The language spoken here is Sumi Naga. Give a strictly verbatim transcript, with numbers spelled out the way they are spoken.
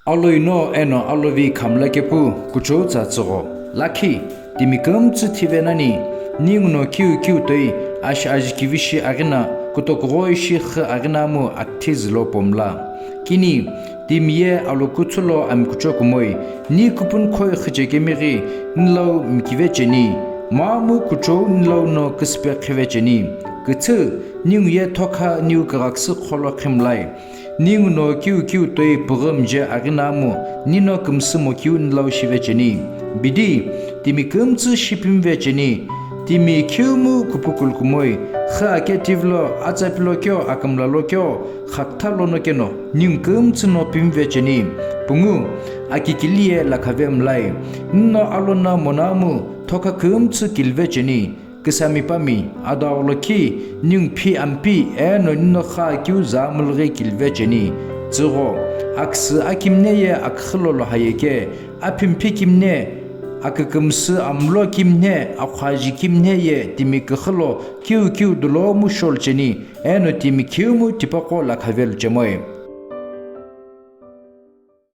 Aloi no eno alovi khamla kepu kuchou tsa tsügho. Lakhi, timi kümtsü thive nani, ningu no kiu kiu toi, ashi aji kivishi aghina, kutokughoi shi xü aghina mu akthi zülo pomla. Kini, timi ye alokuthu lo amikucho kumoi, ni kupun khoi xüche kemighi, nilau mikive cheni, mamu kuchou nilau no küsüpe khive cheni. Küthü, ningu ye thokha niu kaghaksü kholo khimlai. Ningu no kiu kiu toi püghü mje aghina mu, nino kümsü mokiu nilau shive cheni. Bidi, timi kümtsü shipimive cheni. Timi khiu mu kupu kulkumoi, xü ake tivilo, atsa pilo keo, akümla lo keo, xaktha lono keno, ningu kümtsü no pimive cheni. Pungu, aki kili ye lakhave mlai. Nino alo na mona mu, thokha kümtsü kilive cheni. Küsami pami, adaolo khi, ningu phi ampi, eno nino xü akiu za mülüghi kilive cheni. Tsügho, aksü akimne ye aküxü lolo hayeke, aphimpi kimne, akükümsü amlo kimne, akhwaji kimne ye timi küxü lo kiu kiu dulo mu shol cheni, eno timi khiu mu tipaqo lakhave luchemoi.